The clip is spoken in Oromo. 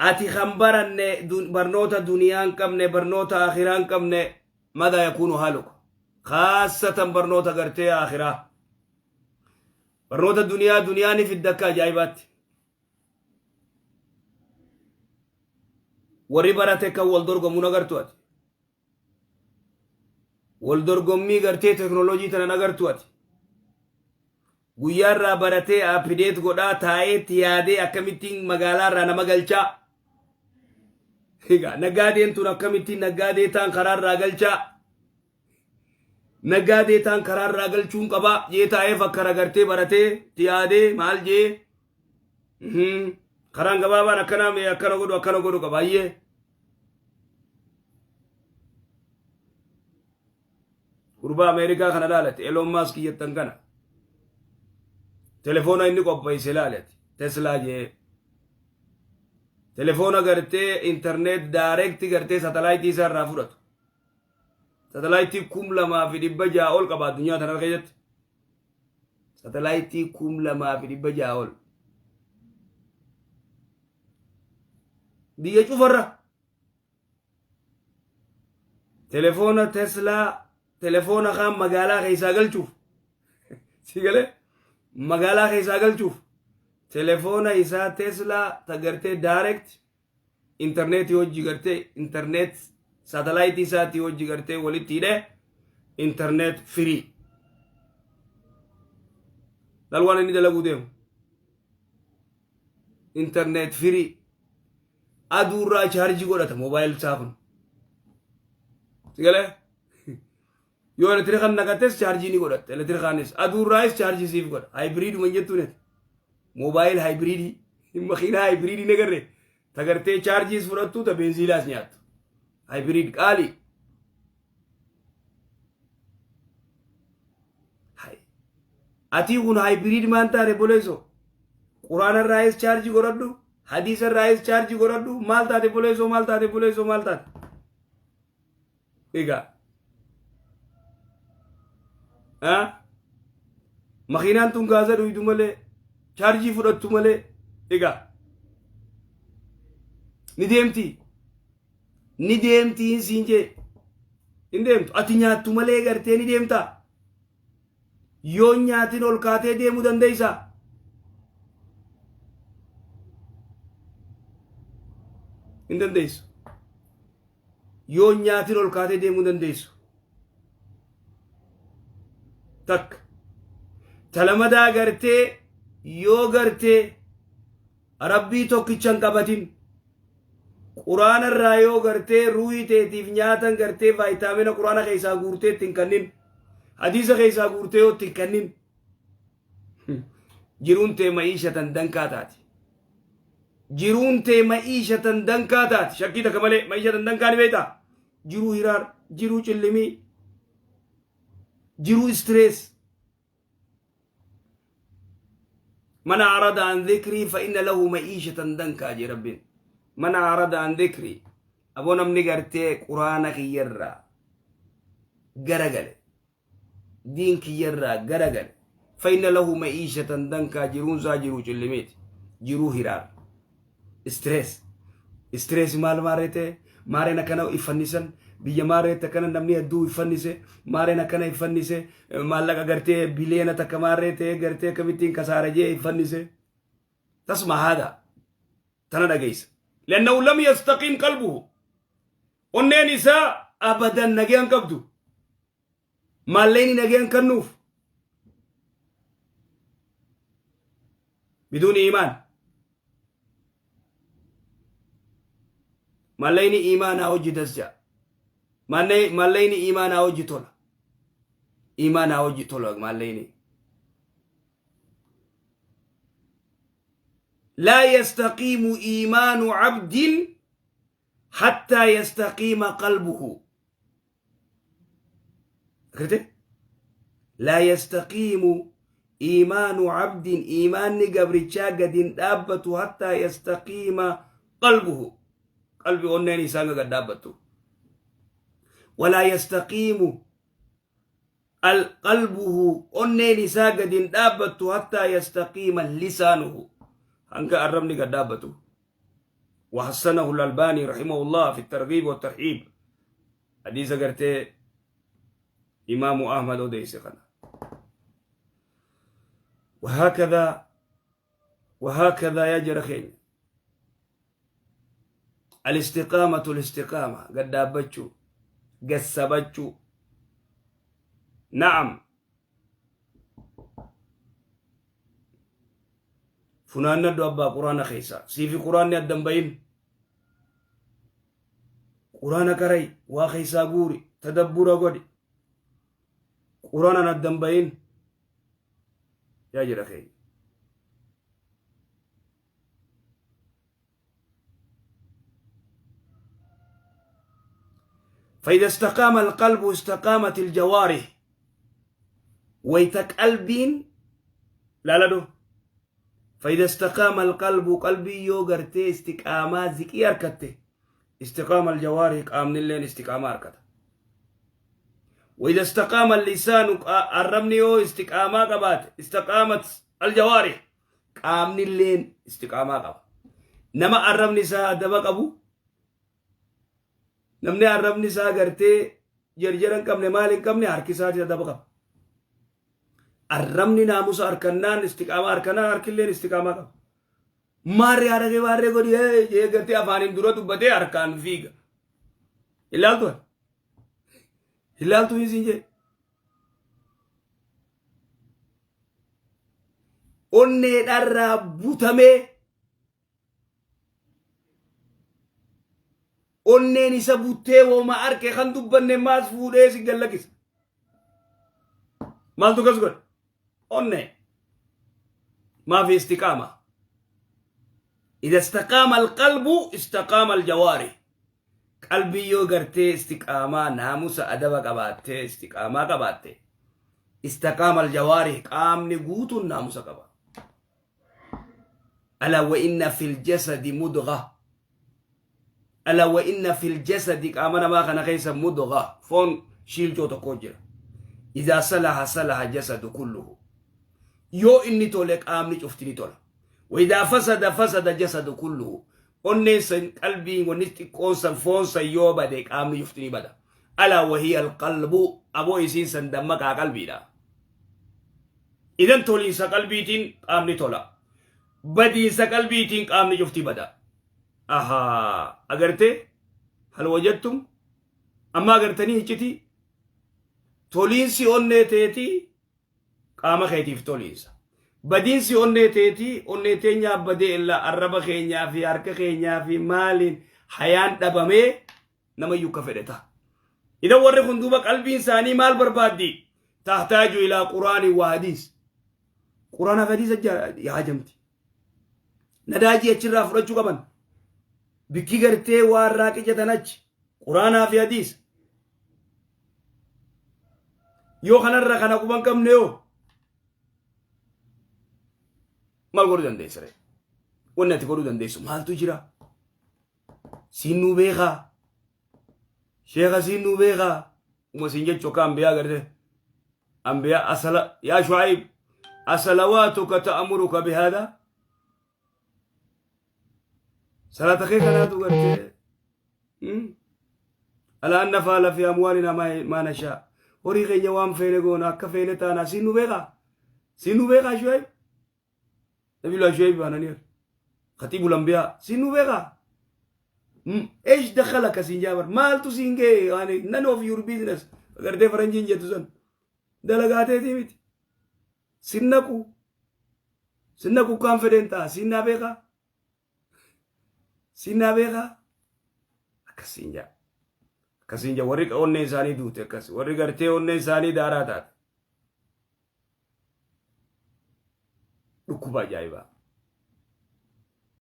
Ati kan baranne barnoota duniyaa hin qabne, barnoota akhiraa hin qabne, madaa yakuunu haaluka. Khaasatan barnoota gartee akhiraa. Barnoota duniyaa duniyaa ni fidda akka ajaa'ibaatti. Warri barate kan wal dorgomu nagartu ati. Wal dorgommii gartee teknooloojii tana nagartu ati. Guyyaa irraa baratee update godhaa taa'eetti yaadee akkamittiin magaalaa irraa nama galchaa. Egaa naggaadeen tun akkamittiin naggaadee taan karaa irraa galchaa. Naggaadee taan karaa irraa galchuun qabaa jee taa'ee fakkara gartee baratee itti yaadee maal jee. Karaan gabaabaan akkanaa mee akkana godhu akkana godhu qaba ayyee. Gurbaa Ameerikaa kana laalate Elon Musk jettan kana. Telefoona inni qopheesse laalate Teslaa jee. Telefoona gartee internet direct gartee satalaayitii isaa irraa fudhatu. Satalaayitii 2600 ol qaba addunyaa tana keessatti. Satalaayitii 2600 ol. Biyya cufarra. Telefoona Teslaa telefoona kaan magaalaa keessaa galchuuf si galee magaalaa keessaa galchuuf telefoona isaa Teslaa ta gartee direct intarneetii hojii gartee internet saatalaayitii isaatii hojii gartee walitti hidhee internet free lal waan inni dalaguu deemu internet free aduurraa chaarjii godhata moobaayil isaa kun. Si galee? Yoo elektirikan naqattes chaarjii ni godhatta. Elektirikaanis aduurraayis chaarjii siif godha. Haayibiriiduma hin jettuun ati. Moobaayil haayibiriidii. Makiinaa haayibiriidii ni agarre. Ta gartee chaarjiis fudhattu ta beenziilaas nyaattu. Haayibiriid qaalii. Atii kun haayibiriid maan taate boleessoo? Quraana irraayis chaarjii godhadhu. Hadiisa irraayis chaarjii godhadhu. Maal taate boleessoo? Maal taate boleessoo? Maal taate? Egaa. Makiinaan tun gaasa dhuydu malee chaarjii fudhattu malee egaa ni deemti. Ni deemti hin siin jee. Hin deemtu. Ati nyaattu malee gartee ni deemtaa. Yoo hin nyaatin ol kaatee deemuu dandeessaa? Hin dandeessu. Yoo hin nyaatin ol kaatee deemuu dandeessu. Takka. Talamadaa gartee yoo gartee rabbii tokkicha hin qabatin quraana irraa yoo gartee ruuhii teetiif nyaatan gartee vaayitaamina quraana keessaa guurtee ittiin kannin hadiisa keessaa guurtee yoo ittiin kannin jiruun tee ma'iishatan dankaa taati. Jiruun tee ma'iishatan dankaa taati. Shakkii takka malee ma'iishatan dankaa ni beektaa? Jiruu hiraar, jiruu cillimii, jiruu istirees. Man arada an dhikrii fa inna lahu ma'iishatan dankaa jee Rabbiin. Man arada an dhikrii. Aboo namni gartee quraana kiyyarraa garagale. Diin kiyyarraa garagale. Fa inna lahu ma'iishatan dankaa jiruun isaa jiruu cillimiiti. Jiruu hiraar. Stress. Stress maal maarree ta'e? Maarreen akkana iffannisan biyya maarreetti akkana namni hedduu iffannise maarreen akkana iffannise maallaqa gartee biliyoona takka maarree ta'e gartee akkamittiin kasaara jee iffannise. Tasuma haada tana dhageessa. Li'annahu lam yastaqiim qalbuhu. Onneen isaa abadan nagayaan qabdu. Maallaqni nagayaan kennuuf. Biduun iimaan. Maallaqni iimaanaa hojii das ja'a. Maallaqni iimaanaa hojii tola. Iimaanaa hojii tola maallaqni. Laa yastaqiimu iimaanu cabdin hattaa yastaqiima qalbuhu. Agartee? Laa yastaqiimu iimaanu cabdin iimaanni gabrichaa gad hin dhaabbatu hattaa yastaqiima qalbuhu qalbi onneen isaa gad dhaabbattu. Walaa yastaqiimu qalbuhu onneen isaa gad hin dhaabbattu hattaa yastaqiima lisaanuhu hanga arrabni gad dhaabbatu. وحسنه الألباني رحمه الله في الترغيب والترهيب. حديث قرتي إمام أحمد أوديس خنا. وهكذا وهكذا يا جرخين الاستقامة الاستقامة قد دابتشو قسبتشو. نعم فنان ندو أبا قرآن خيسا سيفي قرآن يدن بين قرآن كري وخيسا قوري تدبر قدي قرآن ندن بين يا جرخين. فإذا استقام القلب استقامت الجوارح. ويتك قلبين لا لا دو. فإذا استقام القلب قلبي يوغرتي استقامة زكي أركته استقام الجوارح قامن اللين استقامة أركته. وإذا استقام اللسان الرمني استقامة قبات استقامت الجوارح قامن اللين استقامة قبات. نما الرمني سا دبق أبو namni arrabni isaa gartee jarjaran qabne maal hin qabne harki isaati adaba qaba. Arrabni naamusa harkannaan istiqaamaa harkanaan harkilleen istiqaamaa qaba. Maarree haragee maarree godhi jee gartee afaaniin dura dubbatee harkaan fiiga. Ilaaltu ilaaltu isin jee. Onneedharraa butamee onneen isa buttee wooma arke kan dubbanne maas fuudhee si gallakisa. Maaltu kas godhe? Onnee. Maafi istiqaama. إذا استقام القلب استقام الجوارح. قلبي yoo gartee istiqaamaa naamusa adaba qabaattee istiqaamaa qabaatte استقام الجوارح qaamni guutuun naamusa qaba. ألا وإن في الجسد مضغة. ألا وإن في الجسد قامنا ما خنا خيس مضغة فون شيل جو تكوجر. إذا صلح صلح الجسد كله. يو إني تولك آمني شفتني تولا. وإذا فسد فسد الجسد كله. أني قلبي ونتي كونسن فون سيو بدك آمني شفتني بدا. ألا وهي القلب أبو يسين سندمك قلبي لا. إذا تولي سقلبي تين آمني تولا. بدي سقلبي تين آمني شفتي بدا. أها أغرتي هل وجدتم أما أغرتني هجتي تولينسي أني تيتي قام خيتي في تولينسا بدينسي أني تيتي أني تينيا بدي إلا الرب خينيا في أرك خينيا في مال حيان دبمي نما يكفرتا. إذا ورّي خندوبة قلبي إنساني مال بربادي تحتاج إلى قرآن وحديث. قرآن وحديث يا جمتي نداجي أشرف رجوا كمان bikki gartee waan raaqicatan achi quraanaa fi hadiisa. Yoo kanarra kana quban qabne yoo maal godhuu dandeessa ree? Wanni ati godhuu dandeessu maaltu jira? Siin nuu beekaa? Sheekha siin nuu beekaa? Uma siin jechuu akka ambiyaa gartee ambiyaa asala yaa Shu'ayb asalawaatuka ta'amuruka bihaadha? صلاة خير كانت قلت ألا أن نفعل في أموالنا ما نشاء. هوري خير يوام فين قونا كفين تانا سينو بيغا سينو بيغا شوي نبي الله شوي بأنا نير خطيب الأنبياء سينو بيغا إيش دخلك سين جابر مال تو سينجي يعني none of your business. قرد فرنجين جتوسن دلقاته تيمت سينكو سينكو كونفيدنتا سينا بيغا Sinna beekaa akkasiin jaa. Akkasiin jaa warri onnee isaanii duute akkas warri gartee onnee isaanii daaraa taate. Dhukkuba ajaa'ibaa.